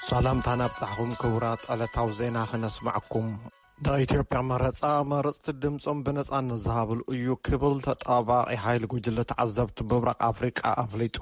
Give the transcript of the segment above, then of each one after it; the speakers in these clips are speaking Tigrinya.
ሰላምታ ናብጻሕኹም ክቡራት ዕለታዊ ዜና ክነስማዕኩም። ንኢትዮጵያ መረጻ መረጽቲ ድምጾም ብነጻነት ዝሃብሉ እዩ ክብል ተጣባቂ ሓይሊ ጉጅለ ተዓዘብቲ ምብራቕ ኣፍሪቃ ኣፍሊጡ።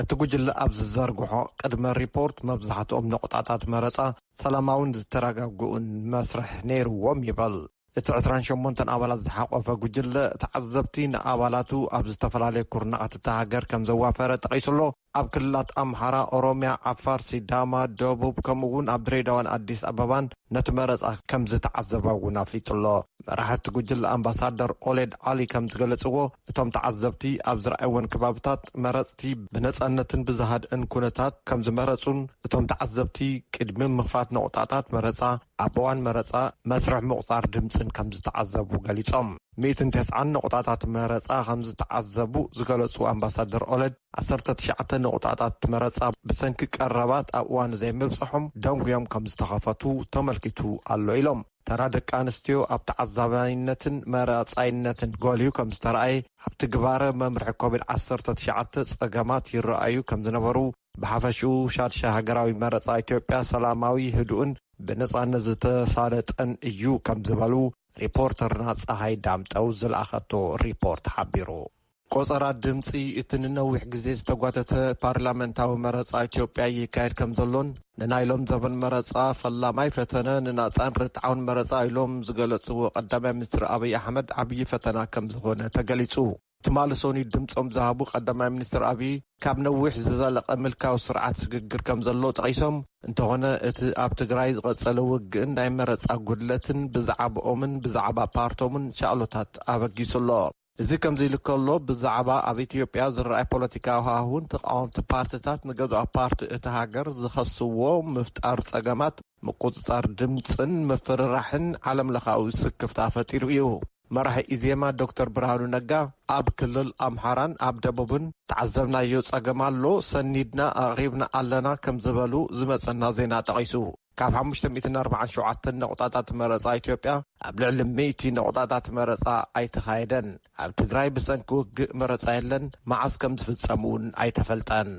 እቲ ጉጅለ ኣብ ዝዘርግሖ ቅድመ ሪፖርት መብዛሕትኦም ነቑጣታት መረጻ ሰላማውን ዝተረጋግኡን መስርሕ ነይርዎም ይበል። እቲ ዕስራን ሸሞንተን ኣባላት ዝሓቆፈ ጉጅለ ተዓዘብቲ ንኣባላቱ ኣብ ዝተፈላለየ ኩርናዓት እታ ሃገር ከም ዘዋፈረ ጠቒሱሎ። ኣብ ክልላት ኣምሓራ፣ ኦሮምያ፣ ዓፋር፣ ሲዳማ፣ ደቡብ ከምኡ እውን ኣብ ድሬዳዋን ኣዲስ ኣበባን ነቲ መረጻ ከም ዝተዓዘበ እውን ኣፍሊጡሎ። መራሕቲ ጉጅለ ኣምባሳደር ኦሌድ ዓሊ ከም ዝገለጽዎ፣ እቶም ተዓዘብቲ ኣብ ዝረኣይወን ከባብታት መረጽቲ ብነጻነትን ብዝሃድእን ኩነታት ከም ዝመረጹን እቶም ተዓዘብቲ ቅድሚ ምኽፋት ነቑጣታት መረጻ ኣብ እዋን መረጻ መስርሕ ምቑጻር ድምጽን ከም ዝተዓዘቡ ገሊጾም። ሚእትን ተስዓን ነቑጣታት መረጻ ከም ዝተዓዘቡ ዝገለጹ ኣምባሳደር ኦለድ፣ ዓሰርተ ትሽዓተ ነቑጣታት መረጻ ብሰንኪ ቀረባት ኣብ እዋኑ ዘይምብጽሖም ደንጉዮም ከም ዝተኸፈቱ ተመልኪቱ ኣሎ ኢሎም። ተራ ደቂ ኣንስትዮ ኣብ ተዓዛባይነትን መራጻይነትን ጎልዩ ከም ዝተረኣየ ኣብቲ ግባረ መምርሒ ኮቪድ ዓሰርተ ትሽዓተ ጸገማት ይረኣዩ ከም ዝነበሩ፣ ብሓፈሽኡ ሻድሻይ ሃገራዊ መረጻ ኢትዮጵያ ሰላማዊ፣ ህዱእን ብነጻነት ዝተሳለጠን እዩ ከም ዝበሉ ሪፖርተርና ጸሃይ ዳምጠው ዝለኣኸቶ ሪፖርት ሓቢሩ። ቆጸራ ድምጺ እቲ ንነዊሕ ግዜ ዝተጓተተ ፓርላመንታዊ መረጻ ኢትዮጵያ ይካየድ ከም ዘሎን ንናይ ሎም ዘበን መረጻ ፈላማይ ፈተነ ንናጻን ርትዓውን መረጻ ኢሎም ዝገለጽዎ ቀዳማይ ሚኒስትር ኣብይ ኣሕመድ ዓብዪ ፈተና ከም ዝኾነ ተገሊጹ። ትማሊ ሰኑይ ድምጾም ዝሃቡ ቀዳማይ ሚኒስትር ኣብይ ካብ ነዊሕ ዝዘለቐ ምልካዊ ስርዓት ስግግር ከም ዘሎ ጠቒሶም፣ እንተኾነ እቲ ኣብ ትግራይ ዝቐጸለ ውግእን ናይ መረጻ ጉድለትን ብዛዕባኦምን ብዛዕባ ፓርቶምን ሻቕሎታት ኣበጊሱ ኣሎ። እዚ ከምዚ ኢሉ ከሎ፣ ብዛዕባ ኣብ ኢትዮጵያ ዝረኣይ ፖለቲካዊ ሃዋህውን ተቓወምቲ ፓርትታት ንገዛኦ ፓርቲ እቲ ሃገር ዝኸስዎ ምፍጣር ጸገማት ምቁጽጻር ድምጽን ምፍርራሕን ዓለም ለኻዊ ስክፍታ ፈጢሩ እዩ። መራሒ ኢዜማ ዶክተር ብርሃኑ ነጋ፣ ኣብ ክልል ኣምሓራን ኣብ ደቡብን ተዓዘብናዮ ጸገም ኣሎ፣ ሰኒድና ኣቕሪብና ኣለና ከም ዝበሉ ዝመጸና ዜና ጠቒሱ፣ ካብ ሓሙሽተ ሚእትን ኣርባዓን ሸውዓተን ነቑጣታት መረጻ ኢትዮጵያ ኣብ ልዕሊ ሚእቲ ነቑጣታት መረጻ ኣይተኻየደን። ኣብ ትግራይ ብሰንኪ ውግእ መረጻ የለን፣ መዓስ ከም ዝፍጸም እውን ኣይተፈልጠን።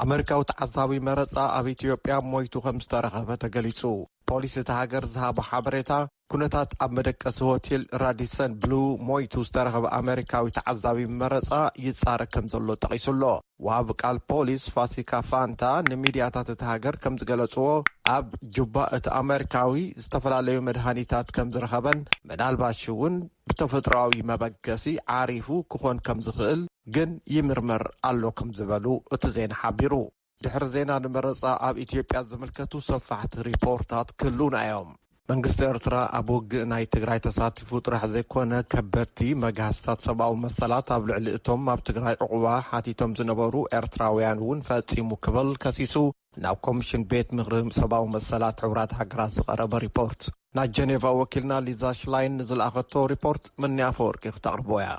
ኣመሪካዊ ተዓዛቢ መረጻ ኣብ ኢትዮጵያ ሞይቱ ከም ዝተረኸበ ተገሊጹ። ፖሊስ እታ ሃገር ዝሃቦ ሓበሬታ፣ ኩነታት ኣብ መደቀሲ ሆቴል ራዲሰን ብሉ ሞይቱ ዝተረኸበ ኣመሪካዊ ተዓዛቢ መረጻ ይጻረ ከም ዘሎ ጠቒሱ ኣሎ። ወሃቢ ቃል ፖሊስ ፋሲካ ፋንታ ንሚድያታት እታ ሃገር ከም ዝገለጽዎ፣ ኣብ ጁባ እቲ ኣመሪካዊ ዝተፈላለዩ መድሃኒታት ከም ዝረኸበን ምናልባሽ እውን ብተፈጥሮኣዊ መበገሲ ዓሪፉ ክኾን ከም ዝኽእል ግን ይምርመር ኣሎ ከም ዝበሉ እቲ ዜና ሓቢሩ። ድሕሪ ዜና ንመረጻ ኣብ ኢትዮጵያ ዝምልከቱ ሰፋሕቲ ሪፖርታት ክህልዉና እዮም። መንግስቲ ኤርትራ ኣብ ውግእ ናይ ትግራይ ተሳቲፉ ጥራሕ ዘይኮነ፣ ከበድቲ መግሃስታት ሰብኣዊ መሰላት ኣብ ልዕሊ እቶም ኣብ ትግራይ ዕቑባ ሓቲቶም ዝነበሩ ኤርትራውያን እውን ፈጺሙ ክብል ከሲሱ፣ ናብ ኮሚሽን ቤት ምኽሪ ሰብኣዊ መሰላት ሕቡራት ሃገራት ዝቐረበ ሪፖርት። ናይ ጀኔቫ ወኪልና ሊዛ ሽላይን ንዝለኣኸቶ ሪፖርት ምንያ ኣፈወርቂ ክተቕርቦ እያ።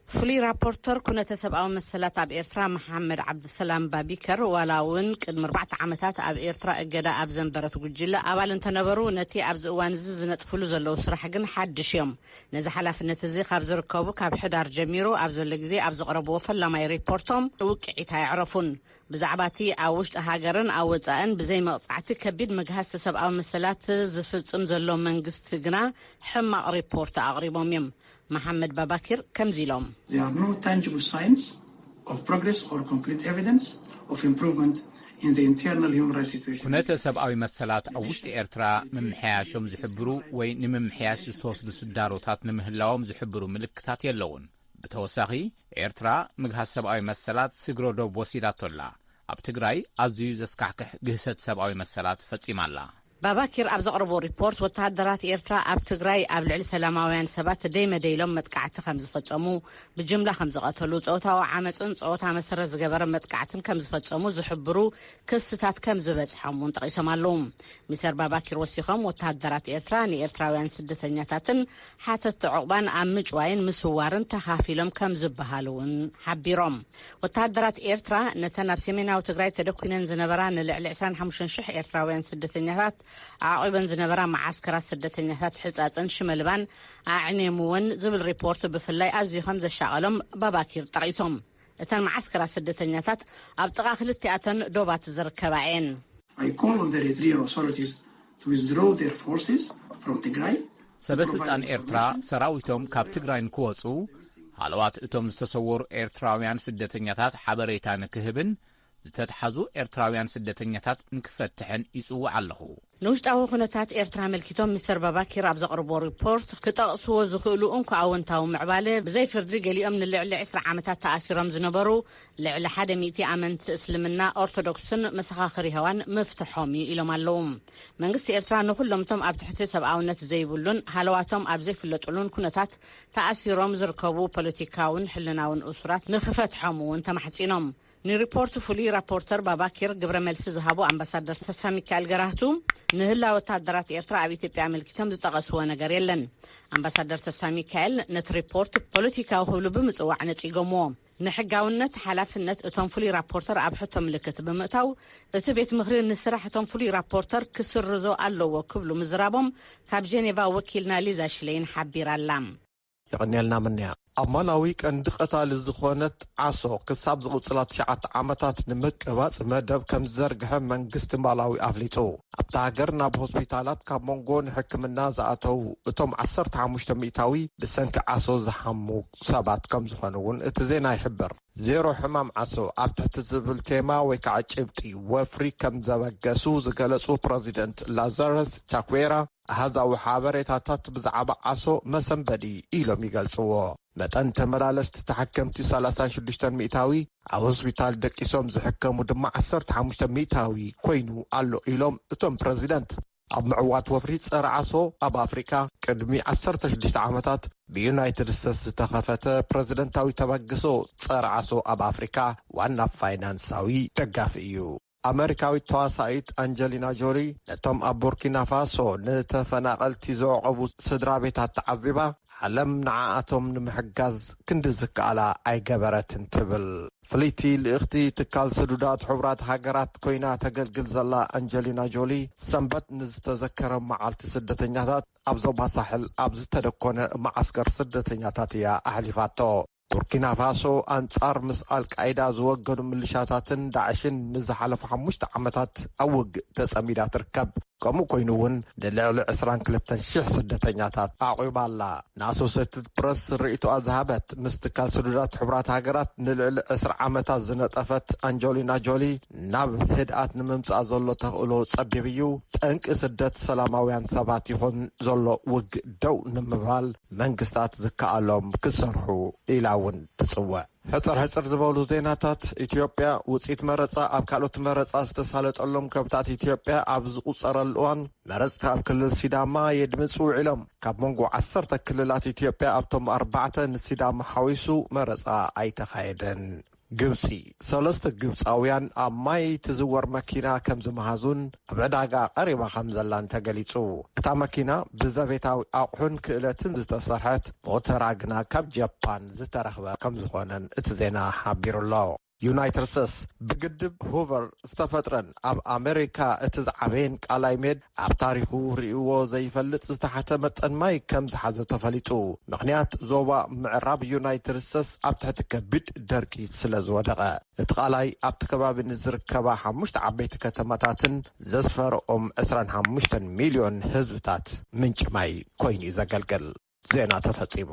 ፍሉይ ራፖርተር ኩነተ ሰብኣዊ መሰላት ኣብ ኤርትራ መሓመድ ዓብድሰላም ባቢከር፣ ዋላ እውን ቅድሚ ኣርባዕተ ዓመታት ኣብ ኤርትራ እገዳ ኣብ ዘንበረት ጉጅለ ኣባል እንተነበሩ፣ ነቲ ኣብዚ እዋን እዚ ዝነጥፍሉ ዘለዉ ስራሕ ግን ሓድሽ እዮም። ነዚ ሓላፍነት እዚ ካብ ዝርከቡ ካብ ሕዳር ጀሚሩ ኣብ ዘሎ ግዜ ኣብ ዘቕረብዎ ፈላማይ ሪፖርቶም ውቅዒት ኣየዕረፉን። ብዛዕባ እቲ ኣብ ውሽጢ ሃገርን ኣብ ወጻእን ብዘይ መቕጻዕቲ ከቢድ መግሃስቲ ሰብኣዊ መሰላት ዝፍጽም ዘሎ መንግስቲ ግና ሕማቕ ሪፖርት ኣቕሪቦም እዮም። መሓመድ ባባኪር ከምዚ ኢሎም። There are no tangible signs of progress or concrete evidence of improvement in the internal human rights situation. ኩነተ ሰብኣዊ መሰላት ኣብ ውሽጢ ኤርትራ ምምሕያሾም ዝሕብሩ ወይ ንምምሕያሽ ዝተወስዱ ስዳሮታት ንምህላዎም ዝሕብሩ ምልክታት የለውን። ብተወሳኺ፣ ኤርትራ ምግሃስ ሰብኣዊ መሰላት ስግረ ዶብ ወሲዳቶ ኣላ። ኣብ ትግራይ ኣዝዩ ዘስካሕክሕ ግህሰት ሰብኣዊ መሰላት ፈጺማ ኣላ። ባባኪር ኣብ ዘቕረቦ ሪፖርት፣ ወተሃደራት ኤርትራ ኣብ ትግራይ ኣብ ልዕሊ ሰላማውያን ሰባት ደይ መደይ ኢሎም መጥቃዕቲ ከም ዝፈጸሙ፣ ብጅምላ ከም ዝቐተሉ፣ ጾታዊ ዓመጽን ጾታ መሰረት ዝገበረ መጥቃዕትን ከም ዝፈጸሙ ዝሕብሩ ክስታት ከም ዝበጽሖም እውን ጠቒሶም ኣለዉ። ሚስተር ባባኪር ወሲኾም፣ ወተሃደራት ኤርትራ ንኤርትራውያን ስደተኛታትን ሓተትቲ ዕቑባን ኣብ ምጭዋይን ምስዋርን ተኻፊሎም ከም ዝበሃሉ እውን ሓቢሮም። ወተሃደራት ኤርትራ ነተን ኣብ ሰሜናዊ ትግራይ ተደኲነን ዝነበራ ንልዕሊ ዕስራን ሓሙሽተን ሽሕ ኤርትራውያን ስደተኛታት ኣዕቒበን ዝነበራ መዓስከራት ስደተኛታት ሕጻጽን ሽመልባን ኣዕንየምወን ዝብል ሪፖርት ብፍላይ ኣዝዩ ከም ዘሻቐሎም ባባኪር ጠቒሶም። እተን መዓስከራት ስደተኛታት ኣብ ጥቓ ክልቲኣተን ዶባት ዝርከባ እየን። I call on the Eritrean authorities to withdraw their forces from Tigray. ሰበስልጣን ኤርትራ ሰራዊቶም ካብ ትግራይ ንክወፁ፣ ሃለዋት እቶም ዝተሰወሩ ኤርትራውያን ስደተኛታት ሓበሬታ ንክህብን ዝተትሓዙ ኤርትራውያን ስደተኛታት ንክፈትሕን ይፅውዕ ኣለኹ። ንውሽጣዊ ኩነታት ኤርትራ ኣመልኪቶም ሚስተር ባባኪር ኣብ ዘቕርቦ ሪፖርት ክጠቕስዎ ዝኽእሉ እንኮ ኣወንታዊ ምዕባለ፣ ብዘይ ፍርዲ ገሊኦም ንልዕሊ ዕስራ ዓመታት ተኣሲሮም ዝነበሩ ልዕሊ ሓደ ሚእቲ ኣመንቲ እስልምና ኦርቶዶክስን መሰኻኽር የሆዋን ምፍትሖም እዩ ኢሎም ኣለዉ። መንግስቲ ኤርትራ ንኹሎም እቶም ኣብ ትሕቲ ሰብኣውነት ዘይብሉን ሃለዋቶም ኣብ ዘይፍለጥሉን ኩነታት ተኣሲሮም ዝርከቡ ፖለቲካውን ሕልናውን እሱራት ንክፈትሖም እውን ተማሕጺኖም። ንሪፖርት ፍሉይ ራፖርተር ባባኪር ግብረ መልሲ ዝሃቡ ኣምባሳደር ተስፋ ሚካኤል ገራህቱ፣ ንህላ ወታደራት ኤርትራ ኣብ ኢትዮጵያ ኣመልኪቶም ዝጠቐስዎ ነገር የለን። ኣምባሳደር ተስፋ ሚካኤል ነቲ ሪፖርት ፖለቲካዊ ክብሉ ብምጽዋዕ ነጺጎምዎ። ንሕጋውነት ሓላፍነት እቶም ፍሉይ ራፖርተር ኣብ ሕቶ ምልክት ብምእታው፣ እቲ ቤት ምኽሪ ንስራሕ እቶም ፍሉይ ራፖርተር ክስርዞ ኣለዎ ክብሉ ምዝራቦም ካብ ጀኔቫ ወኪልና ሊዛ ሽለይን ሓቢራ ኣላ። የቐንየልና ምንያ። ኣብ ማላዊ ቀንዲ ቀታሊ ዝኾነት ዓሶ ክሳብ ዝቕጽላ ትሽዓተ ዓመታት ንምቅባጽ መደብ ከም ዝዘርግሐ መንግስቲ ማላዊ ኣፍሊጡ። ኣብታ ሃገር ናብ ሆስፒታላት ካብ መንጎ ንሕክምና ዝኣተው እቶም ዓሰርተ ሓሙሽተ ሚእታዊ ብሰንኪ ዓሶ ዝሓሙ ሰባት ከም ዝኾኑ እውን እቲ ዜና ይሕብር። ዜሮ ሕማም ዓሶ ኣብ ትሕቲ ዝብል ቴማ ወይ ከዓ ጭብጢ ወፍሪ ከም ዘበገሱ ዝገለጹ ፕረዚደንት ላዛረስ ቻኩዌራ፣ ኣሃዛዊ ሓበሬታታት ብዛዕባ ዓሶ መሰንበዲ ኢሎም ይገልጽዎ። መጠን ተመላለስቲ ተሓከምቲ ሰላሳን ሽዱሽተን ሚእታዊ፣ ኣብ ሆስፒታል ደቂሶም ዝሕከሙ ድማ ዓሰርተ ሓሙሽተ ሚእታዊ ኮይኑ ኣሎ ኢሎም እቶም ፕረዚደንት። ኣብ ምዕዋት ወፍሪ ጸረ ዓሶ ኣብ ኣፍሪካ ቅድሚ ዓሰርተ ሽዱሽተ ዓመታት ብዩናይትድ ስቴትስ ዝተኸፈተ ፕረዚደንታዊ ተበግሶ ጸረ ዓሶ ኣብ ኣፍሪካ ዋና ፋይናንሳዊ ደጋፊ እዩ። ኣመሪካዊት ተዋሳኢት ኣንጀሊና ጆሊ ነቶም ኣብ ቡርኪና ፋሶ ንተፈናቐልቲ ዘዕቆቡ ስድራ ቤታት ተዓዚባ፣ ዓለም ንዓኣቶም ንምሕጋዝ ክንዲ ዝከኣላ ኣይገበረትን ትብል። ፍልይቲ ልእኽቲ ትካል ስዱዳት ሕቡራት ሃገራት ኮይና ተገልግል ዘላ ኣንጀሊና ጆሊ፣ ሰንበት ንዝተዘከረ መዓልቲ ስደተኛታት ኣብ ዞባ ሳሕል ኣብ ዝተደኮነ መዓስከር ስደተኛታት እያ ኣሕሊፋቶ። ቡርኪና ፋሶ ኣንጻር ምስ ኣልቃይዳ ዝወገኑ ምልሻታትን ዳዕሽን ንዝሓለፉ ሓሙሽተ ዓመታት ኣብ ውግእ ተጸሚዳ ትርከብ። ከምኡ ኮይኑ እውን ንልዕሊ ዕስራን ክልተን ሽሕ ስደተኛታት ኣዕቂባ ኣላ። ንኣሶሴትድ ፕረስ ርእይቶኣ ዝሃበት ምስ ትካል ስዱዳት ሕቡራት ሃገራት ንልዕሊ ዕስራ ዓመታት ዝነጠፈት ኣንጀሊና ጆሊ፣ ናብ ህድኣት ንምምጻእ ዘሎ ተኽእሎ ጸቢብ እዩ። ጠንቂ ስደት ሰላማውያን ሰባት ይኹን ዘሎ ውግእ ደው ንምባል መንግስታት ዝከኣሎም ክሰርሑ ኢላ እውን ትጽውዕ። ሕጽር ሕጽር ዝበሉ ዜናታት። ኢትዮጵያ ውጽኢት መረጻ ኣብ ካልኦት መረጻ ዝተሳለጠሎም ከብታት ኢትዮጵያ ኣብ ዝቑጸረሉ እዋን፣ መረጽቲ ኣብ ክልል ሲዳማ የድምጹ ውዒሎም። ካብ መንጎ ዓሰርተ ክልላት ኢትዮጵያ ኣብቶም ኣርባዕተ ንሲዳማ ሓዊሱ መረጻ ኣይተኻየደን። ግብጺ፣ ሰለስተ ግብጻውያን ኣብ ማይ ትዝወር መኪና ከም ዝመሃዙን ኣብ ዕዳጋ ቀሪባ ከም ዘላን ተገሊጹ። እታ መኪና ብዘቤታዊ ኣቑሑን ክእለትን ዝተሰርሐት፣ ሞተራ ግና ካብ ጃፓን ዝተረኽበ ከም ዝኾነን እቲ ዜና ሓቢሩ ኣሎ። ዩናይትድ ስቴትስ፣ ብግድብ ሁቨር ዝተፈጥረን ኣብ ኣሜሪካ እቲ ዝዓበየን ቃላይ ሜዳ ኣብ ታሪኹ ርእይዎ ዘይፈልጥ ዝተሓተ መጠን ማይ ከም ዝሓዘ ተፈሊጡ። ምኽንያት፣ ዞባ ምዕራብ ዩናይትድ ስቴትስ ኣብ ትሕቲ ከቢድ ደርቂ ስለ ዝወደቐ። እቲ ቃላይ ኣብቲ ከባቢ ንዝርከባ ሓሙሽተ ዓበይቲ ከተማታትን ዘስፈረኦም ዕስራን ሓሙሽተን ሚልዮን ህዝብታት ምንጪ ማይ ኮይኑ እዩ ዘገልግል። ዜና ተፈጺሙ።